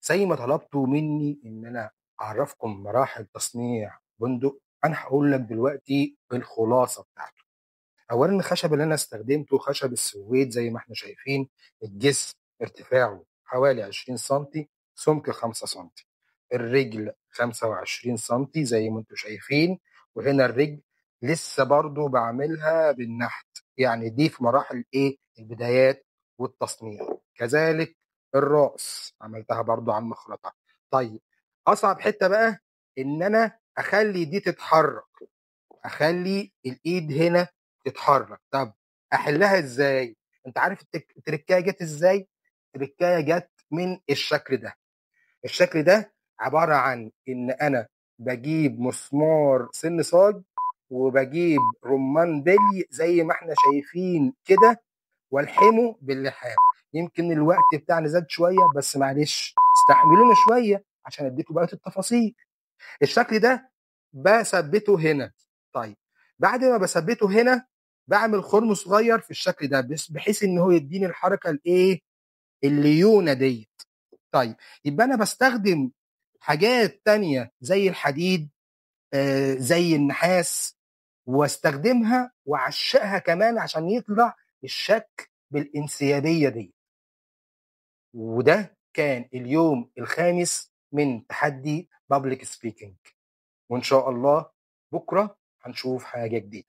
زي ما طلبتوا مني ان انا اعرفكم مراحل تصنيع بندق، انا هقول لك دلوقتي الخلاصة بتاعته. اولا الخشب اللي انا استخدمته خشب السويد زي ما احنا شايفين، الجسم ارتفاعه حوالي 20 سنتي، سمك 5 سنتي، الرجل 25 سنتي زي ما انتم شايفين، وهنا الرجل لسه برضو بعملها بالنحت، يعني دي في مراحل ايه؟ البدايات والتصنيع. كذلك الرأس عملتها برضو على المخرطة. طيب اصعب حتة بقى ان انا اخلي دي تتحرك، اخلي الايد هنا تتحرك. طب احلها ازاي؟ انت عارف التركايه جت ازاي؟ التركايه جت من الشكل ده. الشكل ده عبارة عن ان انا بجيب مسمار سن صاج وبجيب رمان بلي زي ما احنا شايفين كده والحمه باللحام. يمكن الوقت بتاعنا زاد شوية بس معلش استحملونا شوية عشان اديكم بقية التفاصيل. الشكل ده بثبته هنا. طيب بعد ما بثبته هنا بعمل خرم صغير في الشكل ده بحيث ان هو يديني الحركة الايه؟ الليونه ديت. طيب يبقى انا بستخدم حاجات تانية زي الحديد، زي النحاس، واستخدمها واعشقها كمان عشان يطلع الشكل بالانسيابيه دي. وده كان اليوم الخامس من تحدي public speaking، وان شاء الله بكره هنشوف حاجة جديدة.